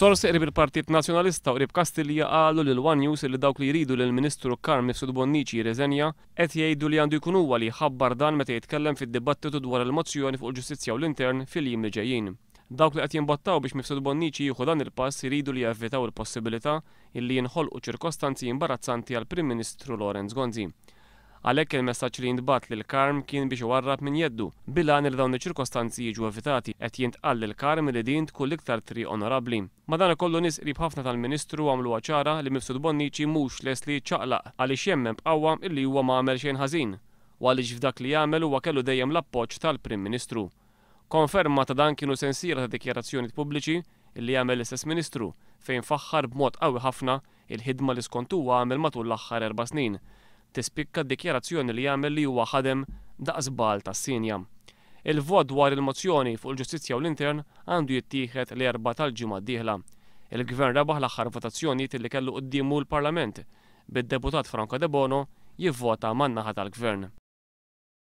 Sorsi qrib il-Partit Nazzjonalista u qrib Kastilja qalu lil one News li dawk li jridu li l-Ministru Carm Mifsud Bonnici jirriżenja qed jgħidu li għandu jkun huwa li jħabbar dan meta jitkellem fid-dibattitu dwar il-mozzjoni fuq il-ġustizzja u l-intern fil-jiem li ġejjin. Dawk li qed jimbottaw biex Mifsud Bonnici jieħu dan il-pass iridu li jevitaw il-possibilità illi jinħolqu ċirkostanzi imbarazzanti għall-Prim Ministru Lawrence Gonzi. Għalhekk il-messaġġ li jintbagħat lil Carm kien biex iwarrab minn jeddu, bil-għan li dawn iċ-ċirkostanzi jiġu evitati. Qed jintqal lil Carm li din tkun l-iktar triq onorabbli. Madankollu nies qrib ħafna tal-Ministru għamluha ċara li Mifsud Bonnici mhux lest li jiċċaqlaq għaliex jemmen b'qawwa illi huwa ma għamel xejn ħażin u għaliex f'dak li għamel huwa kellu dejjem l-appoġġ tal-Prim Ministru. Konferma ta' dan kienu sensiela ta' dikjarazzjonijiet pubbliċi illi għamel l-istess Ministru fejn faħħar b'mod qawwi ħafna il-ħidma li skont huwa għamel matul l-aħħar erba' snin. Tispikka d-dikjarazzjoni li għamel li huwa ħadem daqs bagħal tas-sienja. Il-vot dwar il-mozzjoni fuq il-ġustizzja u l-intern għandu jittieħed l-Erbgħa tal-ġimgħa d-dieħla. Il-Gvern rebaħ l-aħħar votazzjonijiet li kellu quddiemu l-Parlament, bid-Deputat Franco Debono jivvota man-naħa tal-Gvern.